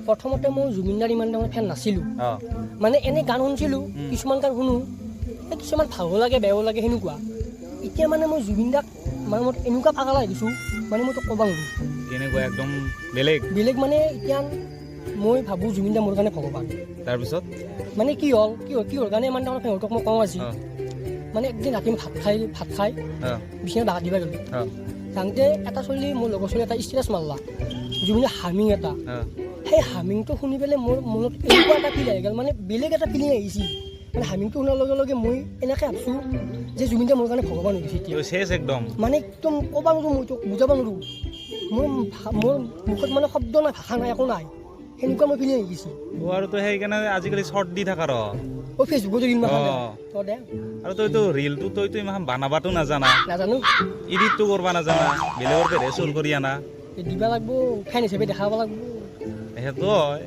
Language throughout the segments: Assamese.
প্ৰথমতে মই জুবিনদাৰ ইমান ডাঙৰ ফেন নাছিলোঁ। মানে এনে গান শুনিছিলোঁ, কিছুমান গান শুনো, এই কিছুমান ভালো লাগে বেয়াও লাগে সেনেকুৱা। এতিয়া মানে মই জুবিনদাক মানে মই এনেকুৱা পাগলা হৈ গৈছোঁ, মানে মই তোক ক'ব নোৱাৰোঁ। কেনেকুৱা একদম বেলেগ বেলেগ। মানে এতিয়া মই ভাবোঁ জুবিনদা মোৰ কাৰণে ভগৱান। তাৰপিছত মানে কি হ'ল, কি হ'ল কাৰণে ইমান ডাঙৰ ফেন হ'ল তোক মই কওঁ আজি। মানে একদিন ৰাতি মই ভাত খাই বিচনাত বাগৰ দিব গ'লোঁ। যাওঁতে এটা চলি, মোৰ লগৰ ছোৱালী এটা ষ্টেটাছ মাৰলা জুবিনৰ হামিং এটা। সেই হামিংটো শুনি পেলাই মোৰ মনত এনেকুৱা এটা ফিল আহি গ'ল, মানে বেলেগ এটা ফিলিং আহিছিল। মানে হামিংটো শুনাৰ লগে লগে মই এনেকৈ ভাবছোঁ যে জুবিনদা মোৰ কাৰণে ভগৱান হৈ গৈছে এতিয়া। শেষ একদম। মানে একদম ক'ব নোৱাৰোঁ, মই তোক বুজাব নোৱাৰোঁ। মোৰ মুখত মানে শব্দ নাই, ভাষা নাই, একো নাই, সেনেকুৱা মই ফিলিং আহি গৈছে। আৰু তই সেইকাৰণে আজিকালি শ্বৰ্ট দি থাকা ৰ। অ', ফেচবুকতো ৰিল মাখা তই দে। আৰু তইতো ৰিলটো তইতো ইমান বানাবাটো নাজানা। নাজানো। এডিটটো কৰবা নাজানা, বেলেগৰ পেৰে চুৰ কৰি আনা। এই দিবা লাগব, ফেন হিচাপে দেখাব লাগব। সেইটো হয়,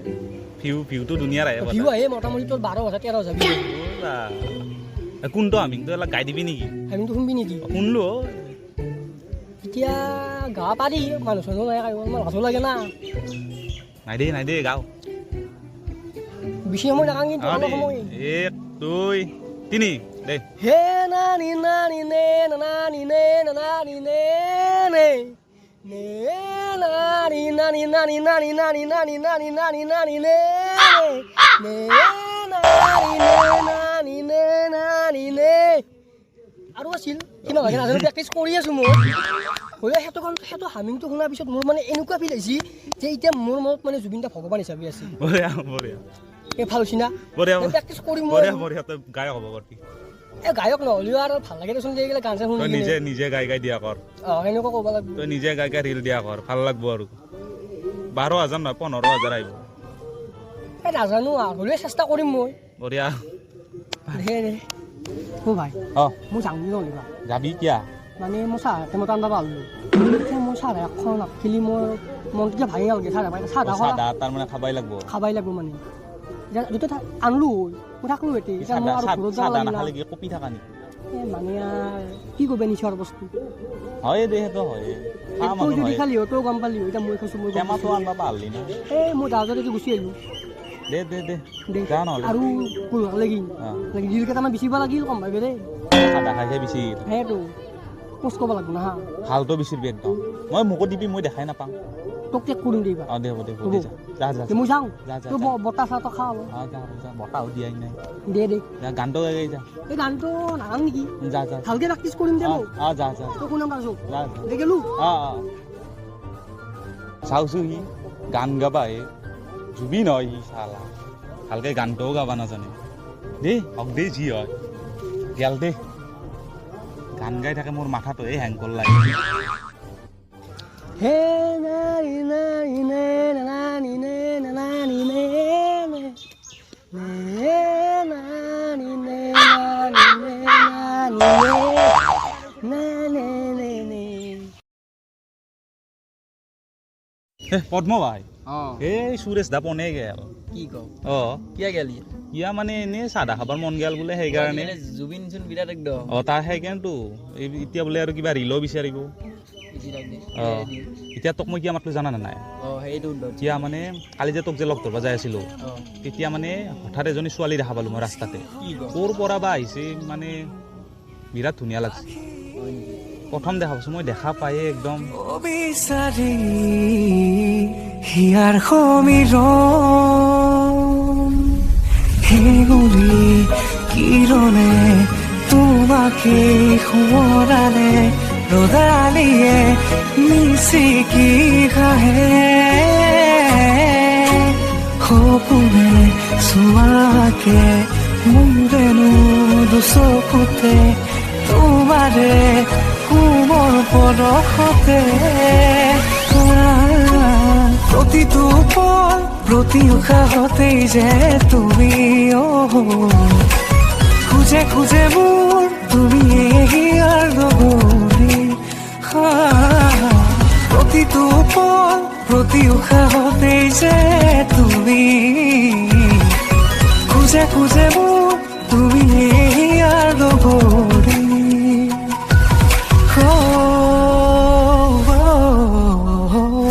ভিউটো ধুনীয়া আহে। ভিউ আহে মোটামুটি তোৰ 12,000 13,000 ভিউ। কোনটো হামিংটো অলপ গাই দিবি নেকি? হামিংটো শুনবি নেকি? শুনলো। এতিয়া গা পাৰি, মানুহ চানুহ নাই, অলপমান লাজো লাগে না। নাই দেই, নাই দেই, গাওঁ। বেছি সময় নাগাং কিন্তু, অলপ সময়। 1 2 3 দে। হে নানি নানি নে নানি নে নানি নে নে নে নানি নানি নানি নানি নানি নানি নানি নানি নানি নে নে নানি নে নানি নে নানি নে। আৰু আছিল কিমান ভাগে নাজানো, প্ৰেক্টিচ কৰি আছোঁ মই। হ'লেও সেইটো কাৰণ সেইটো হামিংটো শুনাৰ পিছত মোৰ মানে এনেকুৱা ফিল আহিছে যে এতিয়া মোৰ মনত মানে জুবিন দা ভগৱান হিচাপে আছে। বঢ়িয়া বঢ়িয়া। এই ভাল হৈছে না? বঢ়িয়া। প্ৰেক্টিচ কৰিম মই। বঢ়িয়া বঢ়িয়া, তই গায়ক হ'ব পাৰবি। এই গায়ক নহ'লেও আৰু ভাল লাগে দেচোন এইগিলা গান চান শুনি তই কিনে। নিজে নিজে গাই গাই দিয়া কৰ। অঁ, সেনেকুৱা ক'ব লাগিব। তই নিজে গাই গাই ৰিল দিয়া কৰ, ভাল লাগব আৰু 12,000 নহয় 15,000 আহিব। এই নাজানো আৰু, হ'লেও চেষ্টা কৰিম মই। বঢ়িয়া। দে দে, অ' ভাই। অঁ। মই যাওঁ নহ'লে বা। যাবি কিয়া? মানে মই চাহ টাইমত আনবা পাৰলোঁ, এতিয়া মই চাহ এখন নাখিলি মোৰ মনটো কিবা ভাঙি গ'ল। চাহ পাই চাহ চাদা তাৰমানে খাবাই লাগব। খাবাই লাগব। মানে এতিয়া যেতিয়া আনলো মই থাকলো এতিয়া এতিয়া মই আৰু ঘৰত যাব চাদা লাগিল। নাখালে কি কপি থাকা নেকি? এই মানে আৰু কি ক'ব, নিচাৰ বস্তু। হয় দে, সেইটো হয়। খা তই মানুহ যদি হয়। খালি হয় তই গম পালি হয়, এতিয়া মই খাইছোঁ, মই গম টেমাটো পাইছোঁ। আনবা পাৰলি না? এই মই দাউতে গুচি আহিলোঁ। দে দে দে। দে। যা নহ'লে। আৰু কৰিব লাগিল। ৰিল কেইটামান বেচিব লাগিল কম ভাবে দেই। চাদা খাইছে বেছি। সেইটো পোষ্ট কৰিব লাগিব না। ভালটো বিচাৰিবি একদম, মই মোকো দিবি, মই দেখাই নাপাওঁ। তোক টেগ কৰিম দে এইবাৰ। অঁ দে, হ'ব দে, হ'ব। হ'ব। দে, যা যা যা। দে, মই যাওঁ। যা যা। তোৰ যা। বতাহ চাহ খা অলপ। অঁ যা যা, বতাহো দিয়াই নাই। দে দে। যা, গানটো গাই গাই যা। এই গানটো নাগাম নেকি? যা যা। ভালকে প্ৰেক্টিচ কৰিম দে। অঁ মই অঁ যা যা। তোক শুনাম তাৰপিছত। যা যা। দে, গেলো। অঁ অঁ, চাওচোন, সি গান গাবা হে, জুবিন হয় সি, চালা ভালকে গানটোও গাবা নাজানে। দেই হক দেই, যি হয় গেল দে। গান গাই থাকে, মোৰ মাথাটো এই হেং কৰলা। হে নানি নানি নে নানি নে নানি নে নে নে নানি নে নানি নে নানি নে নে নে নে। এ পদ্ম ভাই। এই সুৰেশ দা পনে গেল। কি কওঁ? অ। কিয় গেলি? কিয়া মানে এনেই চাদা খাবাৰ মন গেল বোলে, সেইকাৰণে। জুবিন চোন বিৰাট একদম। অ, তাৰ সেইকাৰণেতো এই এতিয়া বোলে আৰু কিবা ৰিলো বিচাৰিব। অ, এতিয়া তোক মই কিয় মাতলো জানা নে নাই? অ, সেইটো। এতিয়া মানে কালি যে তোক যে লগ ধৰবা যাই আছিলো, তেতিয়া মানে হঠাৎ এজনী ছোৱালী দেখা পালো মই ৰাস্তাতে। কি কওঁ? ক'ৰ পৰা বা আহিছে, মানে বিৰাট ধুনীয়া লাগছে। প্ৰথম দেখা পাইছো মই, দেখা পায়ে একদম বিচাৰি হিয়াৰ সমীৰণ হেঙুলি কিৰণে তোমাকে সোঁৱৰালে, ৰদালিয়ে মিচিকি হাঁহে, সপোনে চোৱাকে মোৰেনো দুচকুতে তোমাৰে কোমল পৰশতে। প্ৰতিটো পল, প্ৰতি উশাহতেই যে তুমি, অ' খোজে খোজে মোৰ তুমি হিয়াৰ লগৰী। প্ৰতিটো পল, প্ৰতি উশাহতেই যে তুমি, খোজে খোজে মোৰ তুমি হিয়াৰ লগৰী। Oh, oh, oh.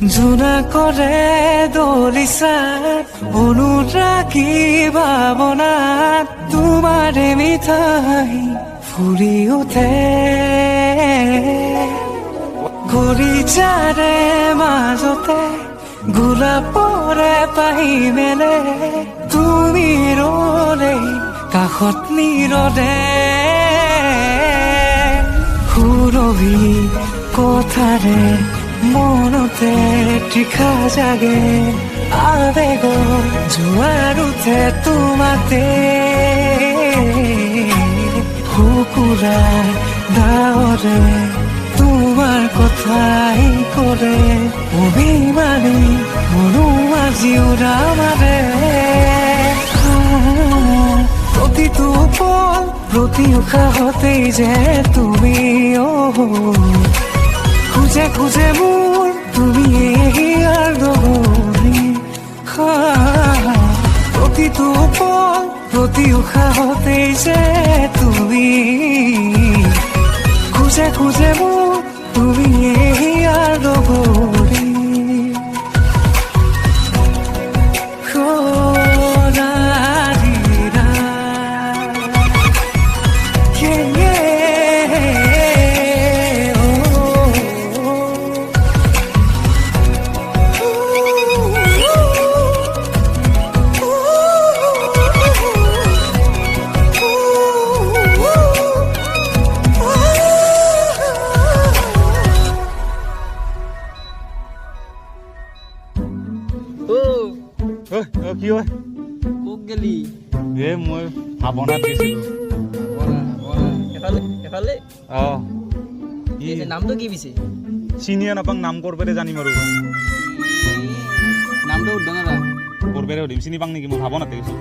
জোনাকৰে দলিচাত অনুৰাগী ভাৱনাত তোমাৰে মিঠাই ফুৰি উঠে। কলিজাৰে মাজতে গোলাপৰে পাহি মেলে, তুমি ৰলে কাষত নীৰদে। সুৰভি কথাৰে মনতে তীখা জাগে, আবেগৰ জোৱাৰ উঠে তোমাতে। শুকুৰা ডাৱৰে তোমাৰ কথাই কৰে, অভিমানী মনো আজি উৰা মাৰে। প্ৰতিটো পল প্ৰতি উশাহতেই যে তুমি, অ' খোজে খোজে মোৰ তুমি হিয়াৰ লগৰী। প্ৰতিটো পল প্ৰতি উশাহতেই যে তুমি, খোজে খোজে মোৰ তুমি হিয়াৰ লগৰী। Yeah, oh. ও। ঐ ঐ, কি হয়? ক'ত গেলি? এ মই ভাৱনাত গৈছিলোঁ। এফালে এফালে। অঁ, কি? এই যে নামটো কি পিছে? চিনিয়ে নাপাং, নাম কৰবেৰে জানিম আৰু? নামটো সুধ না। কৰবেৰে সুধিম, চিনি পাং নেকি? মই ভাৱনাতে গৈছোঁ।